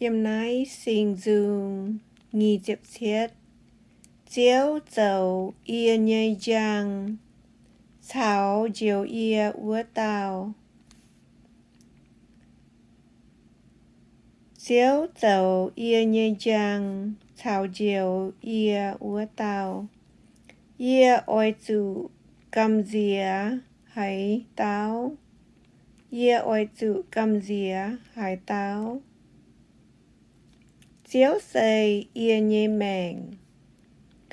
Yiem naaiv Singx Nzung nyic ziepc cietv. Ziouv zoux yie nyei njang caux njoux yie wuov dauh. Ziouv zoux yie nyei njang caux njoux yie wuov dauh. Yie oix zuqc gamh nziex haaix dauh? Yie oix zuqc gamh nziex haaix dauh? Ziouv se yie nyei maengc,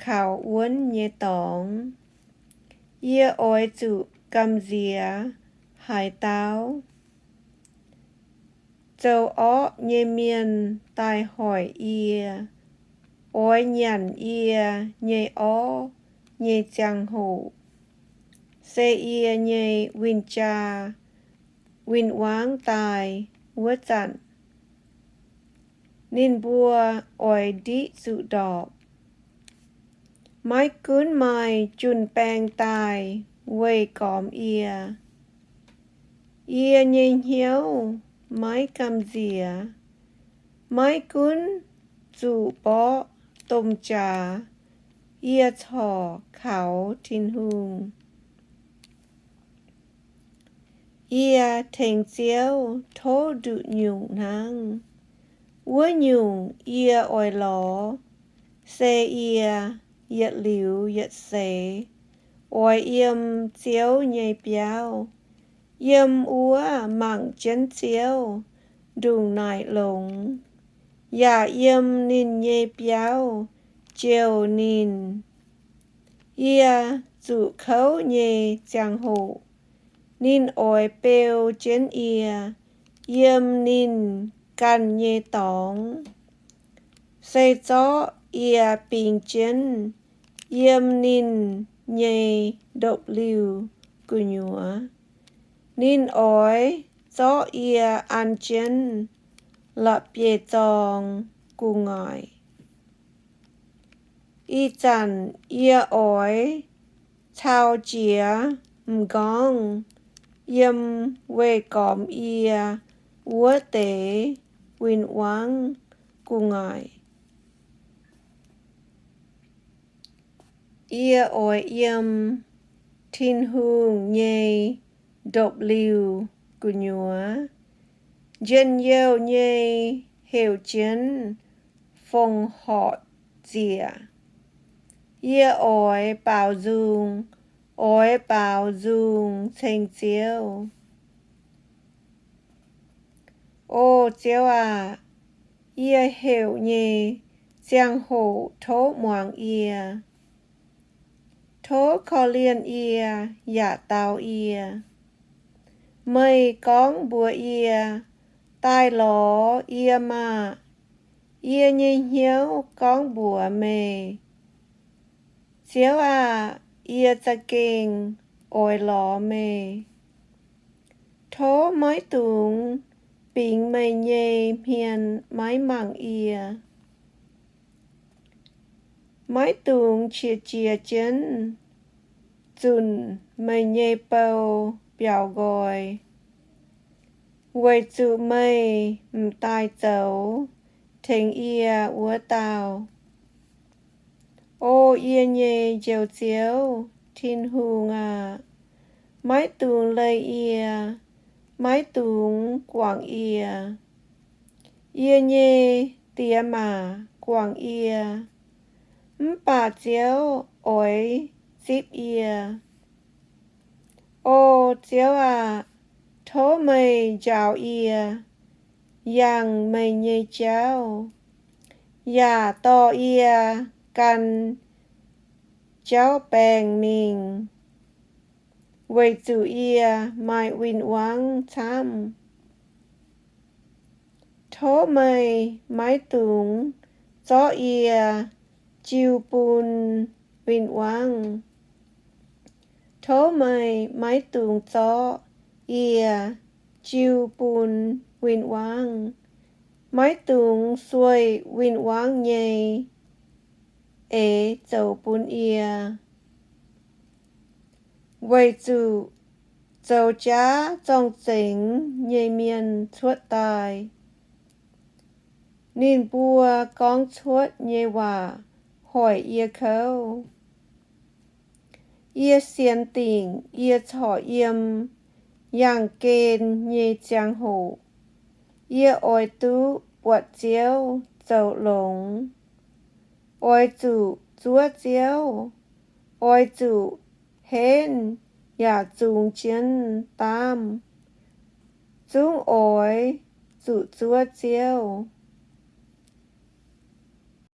kaux wuonv nyei dorngx. Yie oix zuqc gamh nziex haaix dauh? Zoux orqv nyei mienh daaih hoic yie, oix nyanc yie nyei orv nyei ziangh hoc, se yie nyei win-jaa win-wangv daaih wuov zanc, ninh mbuo oix ndiqv zuqc ndorpc. Maiv gunv maaih jun-baeng daaih weih gormx yie, yie nyei hnyouv maiv gamh nziex. Maiv gunv zuqc mborqv domh jaax, yie corc kaux Tin-Hungh. Yie tengx Ziouv tov nduqc nyungc hnangv. Wuov nyungc yie oix lorz se yie yietc liuz yietc seix oix yiem Ziouv nyei biauv, yiem wuov mangc jienv Ziouv ndongc naaic longx, yaac yiem ninh nyei biauv jouh ninh. Yie zuqc kouv nyei ziangh hoc, ninh oix beu jienv yie yiem ninh ganh nyei dorngx. Se zorqv yie bingx jienv yiem ninh nyei ndopv-liuh gu'nyuoz, ninh oix zorqv yie an jienv la'bieiv-zorng gu'nguaaic. Ih zanc yie oix cau jiex m'nqorngv yiem weih gormx yie wuov deix win-wangv gu'nguaaic. Yie oix yiem Tin-Hungh nyei ndopv-liuh gu'nyuoz njien-youh nyei heuc jienv fongc horc ziec. Yie oix baaux nzung, oix baaux nzung ceng Ziouv. O Ziouv aac, yie heuc nyei ziangh hoc tov muangx yie. Tov korv-lienh yie yaac dau yie. Meih gorngv mbuox yie, daaih lorz yie maah! Yie nyei hnyouv gorngv mbuox meih, Ziouv aah! Yie za'gengh oix lorz meih. Tov maiv dungx bingx meih nyei hmien maiv mangc yie. Maiv dungx qiex jiez jienv zunc meih nyei bou biaux nqoi, weic zuqc meih m'daaih zoux tengx yie wuov dauh. O yie nyei Njoux Ziouv, Tin-Hungh aah! Maiv dungx leih yie, maiv dungx guangc yie. Yie nyei diex maac guangc yie, mv baac Ziouv oix zipv yie. O Ziouv aah! Tov meih njaaux yie yangh meih nyei jauv, yaac dorh yie gan jauv baengh mingh, weic zuqc yie maaih win-wangv camv. Tov meih maiv dungx zorqv yie jiu bun win-wangv. Tov meih maiv dungx zorqv yie jiu bun win-wangv. Maiv dungx sueih win-wangv nyei eix zoux bun yie, weic zuqc zoux jaav zorng-zengx nyei mienh cuotv daaih, Ninh mbuo gorngv cuotv nyei waac hoic yie kouv. Yie sienx dingc yie corc yiem yaangh gen nyei ziangh hoc, yie oix duqv buatc Ziouv zoux longx. Oix zuqc zuov Ziouv, oix zuqc henv yaac zungx jienv daamv. Zungv oix zuqc zuov Ziouv.